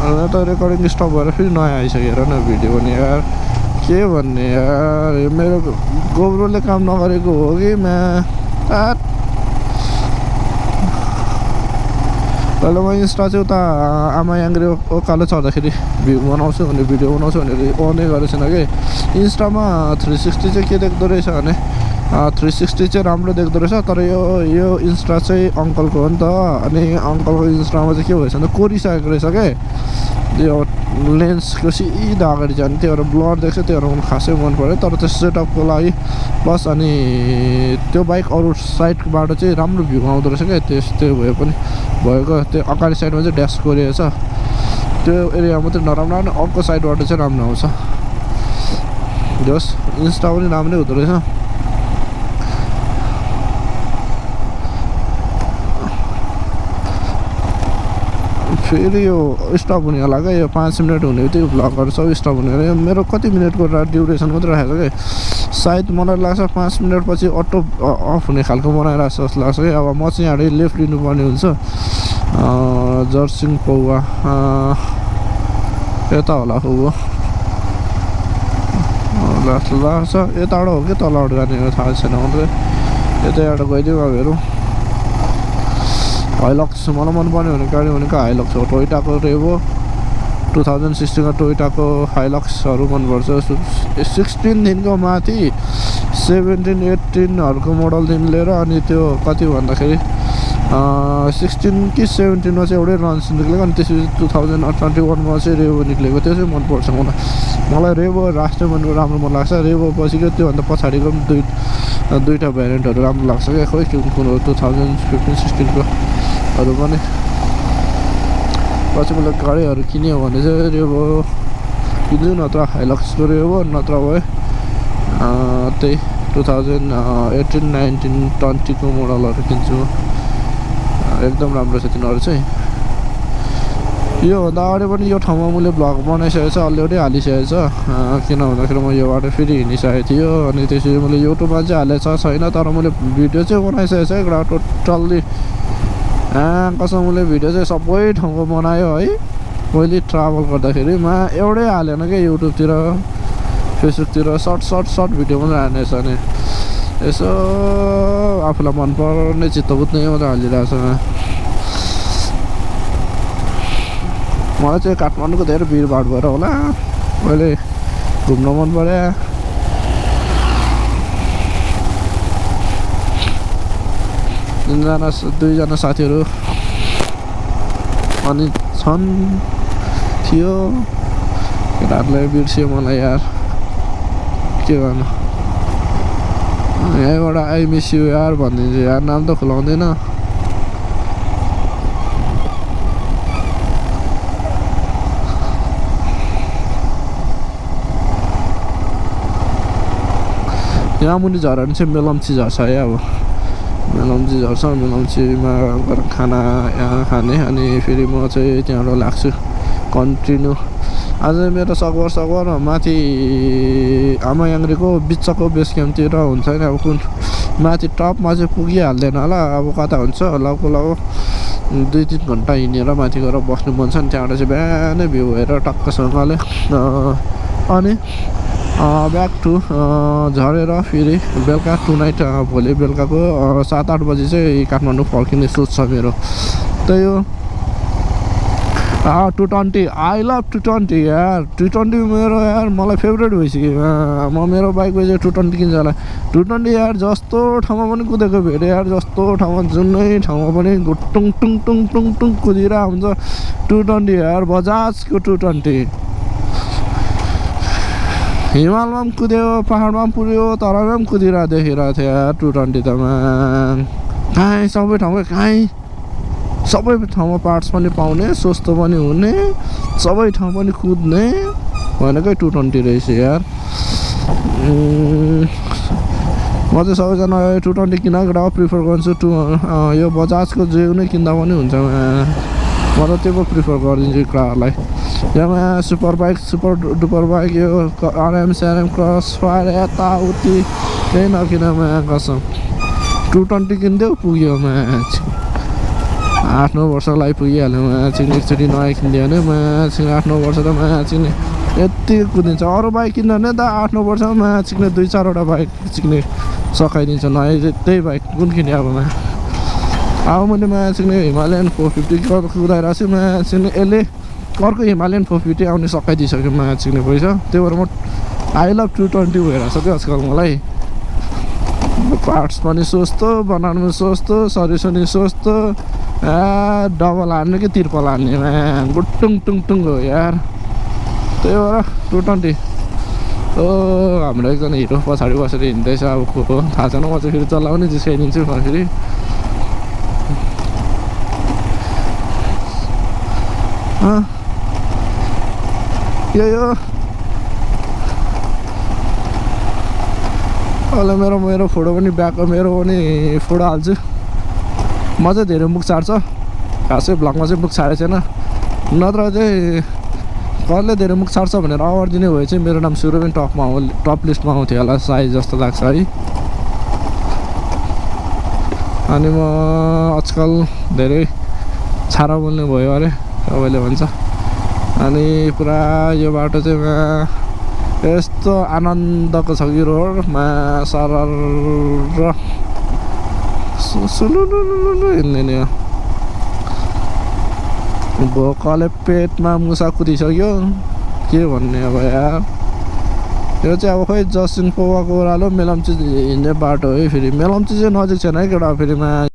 त recording stop भएर फेरि नयाँ आइसक्यो हेर न भिडियो पनि यार के भन्ने यार मेरो गोब्रोले काम नगरेको हो कि पहिला म इन्स्टा चाहिँ उता आमा याङ्ग्रे ओकालो चढ्दाखेरि भ्यू बनाउँछु भने भिडियो बनाउँछु भनेर अनै गरेको छैन कि इन्स्टामा 360 चाहिँ के देख्दो रहेछ भने 360 चाहिँ राम्रो देख्दो रहेछ तर यो इन्स्टा चाहिँ अङ्कलको हो नि त अनि अङ्कलको इन्स्टामा चाहिँ के भएछ भने कोरिसकेको रहेछ क्या त्यो लेन्सको सिधा अगाडि जाने त्यो भएर ब्लर देख्छ त्यो भएर मलाई खासै मन पऱ्यो तर त्यो सेटअपको लागि प्लस अनि त्यो बाइक अरू साइडबाट चाहिँ राम्रो भ्यू आउँदो रहेछ क्या त्यो भए पनि भएको त्यो अगाडि साइडमा चाहिँ ड्यास कोरिएको छ त्यो एरिया मात्रै नराम्रो अनि अर्को साइडबाट चाहिँ राम्रो आउँछ जस इन्स्टा पनि राम्रै हुँदो रहेछ फेरि यो स्टप हुने होला क्या यो 5 मिनट हुने त्यो भ्लगहरू सब स्टप हुने होला मेरो कति मिनटको ड्युरेसन मात्रै राखेको क्या सायद मलाई लाग्छ 5 मिनटपछि अटो अफ हुने खालको बनाइरहेको छ जस्तो लाग्छ कि अब म चाहिँ यहाँ लेफ्ट लिनुपर्ने हुन्छ जर्सिङ पौवा यता होला हो लाग्छ यताबाट हो कि तलबाट जाने थाहा छैन मात्रै यता एउटा गइदिउँ अब हेरौँ हाइलक्स मलाई मनपर्ने हुने गाडी भनेको हाइलक्स हो टोयोटाको रेभो 2016 का टोयोटाको हाइलक्सहरू मनपर्छ 16देखिको माथि 17-18हरूको मोडलदेखि लिएर अनि त्यो कति भन्दाखेरि 16 कि 17मा चाहिँ एउटै लन्च निक्लेको अनि त्यसपछि 2021मा चाहिँ रेभो निक्लेको त्यो चाहिँ मनपर्छ मलाई रेभो राष्ट्रिय मनको राम्रो मन लाग्छ रेभो पछिको त्योभन्दा पछाडिको पनि दुईवटा भ्यारिएन्टहरू राम्रो लाग्छ क्या खोइ कुन हो 2015-16को हरू पनि पछि मलाई गाडीहरू किन्यो भने चाहिँ रेभो किन्छु नत्र हाइलक्सको रेभो नत्र भए त्यही 2018-19-20को मोडलहरू किन्छु एकदम राम्रो छ तिनीहरू चाहिँ योभन्दा अगाडि पनि यो ठाउँमा मैले भ्लग बनाइसकेको छ अलरेडी हालिसकेको छ किन भन्दाखेरि म योबाट फेरि हिँडिसकेको थियो अनि त्यसरी मैले युट्युबमा चाहिँ हालेको छैन तर मैले भिडियो चाहिँ बनाइसकेको छ एउटा टोटल्ली कसम मैले भिडियो चाहिँ सबै ठाउँको बनायो है पहिले ट्राभल गर्दाखेरि एउटै हालेन क्या युट्युबतिर फेसबुकतिर सर्ट भिडियो मात्रै हाल्ने छ अनि यसो आफूलाई मनपर्ने चित्त बुझ्ने मात्रै हालिरहेको छ मलाई चाहिँ काठमाडौँको धेरै भिडभाड भएर होला मैले घुम्न मन पर्यो दुईजना साथीहरू अनि थियो केटाहरूले बिर्सियो मलाई यार के गर्नु यहाँबाट आई मिस यु यार भनिदिन्छु यार नाम त खुलाउँदैन यहाँ मुनि झर्यो भने चाहिँ मेलम्ची झर्छ है अब मेलम्ची झर्छ मेलम्चीमा गएर खाना खाने अनि फेरि म चाहिँ त्यहाँबाट लाग्छु कन्टिन्यू आज मेरो सकभर माथि आमा याङ्ग्रेको बिचको बेस क्याम्पतिर हुन्छ नि अब कुन माथि टपमा चाहिँ पुगिहाल्दैन होला अब कता हुन्छ लगभग 2-3 घन्टा हिँडेर माथि गएर बस्नु मन छ नि त्यहाँबाट चाहिँ बिहानै भ्यू हेरेर टक्कसँगले अनि ब्याक टु झरेर फेरि बेलुका टु नाइट भोलि बेलुकाको 7-8 बजी चाहिँ काठमाडौँ फर्किने सोच छ मेरो त्यही हो 220 आई लभ 220 यार 220 मेरो यार मलाई फेभरेट भइसक्यो म मेरो बाइकमा चाहिँ 220 किन्छ होला 220 यार जस्तो ठाउँमा पनि कुदेको भेटेँ यार जस्तो ठाउँमा जुनै ठाउँमा पनि टुङ टुङ टुङ टुङ टुङ कुदिरहेको हुन्छ 220 यार बजाजको 220 हिमालमा पनि कुद्यो पहाडमा पनि पुग्यो तराईमा पनि कुदिरहेको देखिरहेको थियो यार 220 त कहीँ सबै ठाउँकै सबै ठाउँमा पार्ट्स पनि पाउने सस्तो पनि हुने सबै ठाउँ पनि कुद्ने भनेकै 220 रहेछ यार म चाहिँ सबैजना 220 किनेर प्रिफर गर्छु यो बजाजको जे नै किन्दा पनि हुन्छ म त त्यो पो प्रिफर गरिदिन्छु केटाहरूलाई यहाँ सुपर डुपर बाइक यो आरएम क्रस फायर यताउति केही नकिन कसम 220 किनिदेऊ पुग्यो म्याच 8-9 वर्षको लागि पुगिहाल्यो म्याचिङ एकचोटि नयाँ किनिदियो भने म्याचिङ 8-9 वर्ष त म्याचिङ यति कुदिन्छ अरू बाइक किन्यो भने त 8-9 वर्षमा म्याचिङले 2-4वटा बाइक चिक्ने सकाइदिन्छ नयाँ त्यही बाइक कुन किने अब मैले म्याचिङले हिमालयन 450 कुदाइरहेको छु म्याचिङले यसले अर्को हिमालयन 450 आउने सकाइदिइसक्यो म्याचिङले पैसा त्यही भएर म आई लभ 220 भइरहेको छ क्या आजकल मलाई पार्ट्स पनि सस्तो बनाउनु पनि सस्तो सर्भिस पनि सस्तो डबल हान्ने कि तिर्पल हान्ने गुटुङ टुङ टुङ हो यार त्यही भएर 220 हाम्रो एकजना हिरो पछाडि बसेर हिँड्दैछ अब को हो थाहा छैन म चाहिँ फेरि चलाउने जिस्काइदिन्छु फेरि यो अहिले मेरो फोटो पनि ब्याक मेरो पनि फोटो हाल्छु म चाहिँ धेरै मुख छाड्छ खासै भ्लगमा चाहिँ मुख छाडेको छैन नत्र चाहिँ कसले धेरै मुख छाड्छ भनेर अवार्ड दिने भए चाहिँ मेरो नाम सुरु पनि टप लिस्टमा आउँथ्यो होला सायद जस्तो लाग्छ है अनि म आजकल धेरै छाडा बोल्ने भयो अरे सबैले भन्छ अनि पुरा यो बाटो चाहिँ यस्तो आनन्दको छ कि रोडमा सरर र सुलुलुलुलु हिँड्ने नि भोकले पेटमा मुसा कुदिसक्यो के भन्ने अब यार यो चाहिँ अब खोइ जसिन पोवाको ओह्रालो मेलम्ची हिँड्ने बाटो है फेरि मेलम्ची चाहिँ नजिक छैन है केटा फेरि